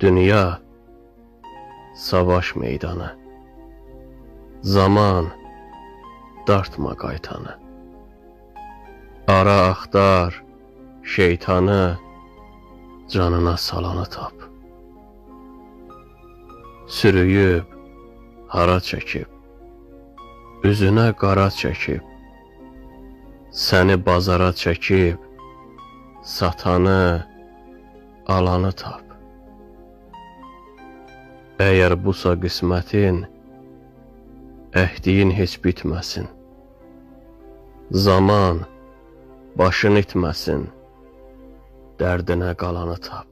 Dünya savaş meydanı. Zaman dartma qaytanı. Ara axtar şeytanı, canına salanı tap. Sürüyüb, hara çəkib, üzünə qara çəkib, səni bazara çəkib, satanı, alanı tap. Əgər busa qismətin, əhdiyin heç bitməsin. Zaman başın itməsin, dərdinə qalanı tap.